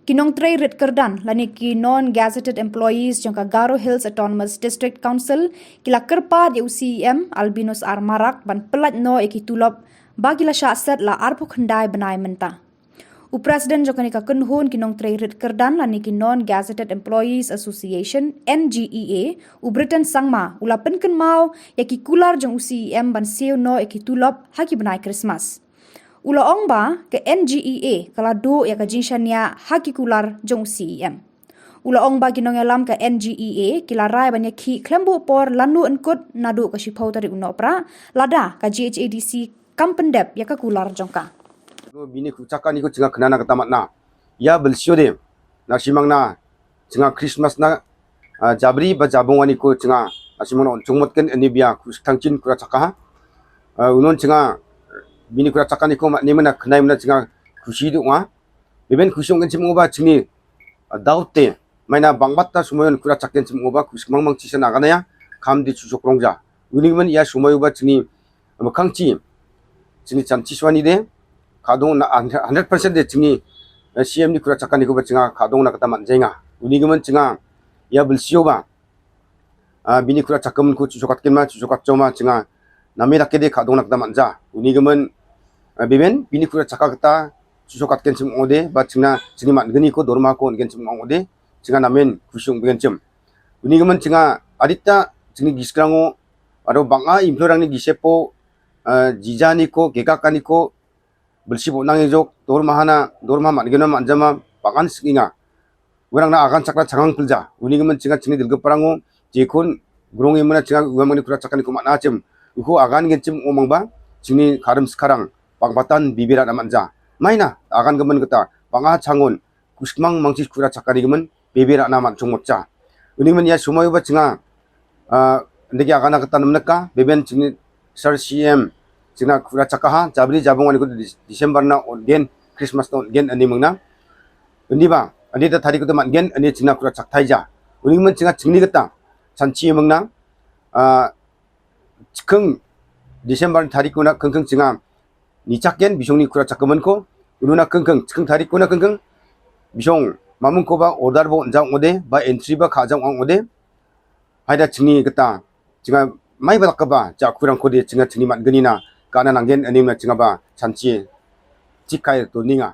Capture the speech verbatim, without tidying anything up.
Ki nongtrei rit kyrdan lane ki non-gazetted employees jong ka Garo Hills Autonomous District Council ki la kyrpad ïa u C E M Albinus R Marak ban pyllait noh ïa ki tulop ba ki la shah set la arphew khyndai bnai mynta. U President jong kane ka kynhun ki nongtrei rit kyrdan lane ki Non-Gazetted Employees Association, N G E A, u Britain Sangma, u la pynkynmaw ïa ki kular jong u C E M ban siew noh ïa ki tulop ha ki bnai Christmas. U la ong ba ka N G E A ka la duh ïa ka jingshaniah ha ki kular jong u C E M. U la ong ba ki nongïalam ka N G E A ki la rai ban ïakhih khlem buh por lano yngkut naduh ka shiphew tarik u Nohprah, lada ka G H A D C kam pyndep ïa ka kular jong ka. Bini khrud chaka ni ko jnga khynnah na kata mat na. Ïa belsio de. Na shimang na jnga Christmas na, ah, jabri ba jabong ani ko jnga. Na shimang na on chungmot ken ani bia khus thangchin kura chaka ha. Ah, unon jnga bini kura chaka ni ko mat ni mana khynnah mana jnga khushi du nga. Beben khushi ong ken chim ngo ba jngi, ah, daw te. Maina bang bat ta sumayon kura chak ken chim ngo ba khus mang mang chisa na ganaya. Kam di chusok rong ja. Uni man ïa sumayo ba jngi, ah, makhang chi. Jngi chan chi swani de. Khadong na hundred percent de jngi, eh, C M ni kura chaka ni ko ba jnga khadong na kata man jainga. Uni man jnga ïa belsio ba. Ah, bini kura chaka man ko chusokat ken ma, chusokat choma jnga. Nami lake de khadong na kata man ja. Uni man, ah, beben, bini kura chaka kata chusokat ken chim ngo de, ba jnga jngi man gani ko dorma ko ken chim ngo de. Jnga namen khusung begen chim. Uni man jnga adita jngi giskrango, ado banga implorang ni gisepo, ah, jija ni ko, keka ka ni ko, belsi bo nang ejok, dorma hana, dorma man gena man jama, bakan singinga. Werang na agan chakra changang pelja. Uni gemen chinga chini dilge parango, jekun, grong imena chinga uwa mani kura chakani kumat na chim. Uku agan gen chim omang ba, chini karim sekarang, pang batan bibira na manja. Maina, agan gemen keta, panga changon, kusmang mangchis kura chakani gemen, bibira na man chungmot cha. Uni gemen ya sumai uba chinga, ah, ndegi agan keta nemneka, beben chini Sir C M, jingna kura chaka ha, jabri jabong ani ko Dis-, December na on gen, Christmas na on gen ani mengna. Undi ba, ani ta tari ko ta man gen, ani jingna kura chak thai ja. Uni men jingna jingni kata, chanchi mengna, ah, chikeng December tari ko na keng keng jingna, ni chak gen, bisong ni kura chak kemen ko, unu na keng keng, chikeng tari ko na keng keng, bisong, mamung ko ba order bo jang ode, ba entry ba kha jang ong ode, haida chingni kata, chinga mai ba ka ba, ja kurang ko de, chinga chingni mat gani na, kana nanggen ani na chinga ba, chanchi, chikai to ninga.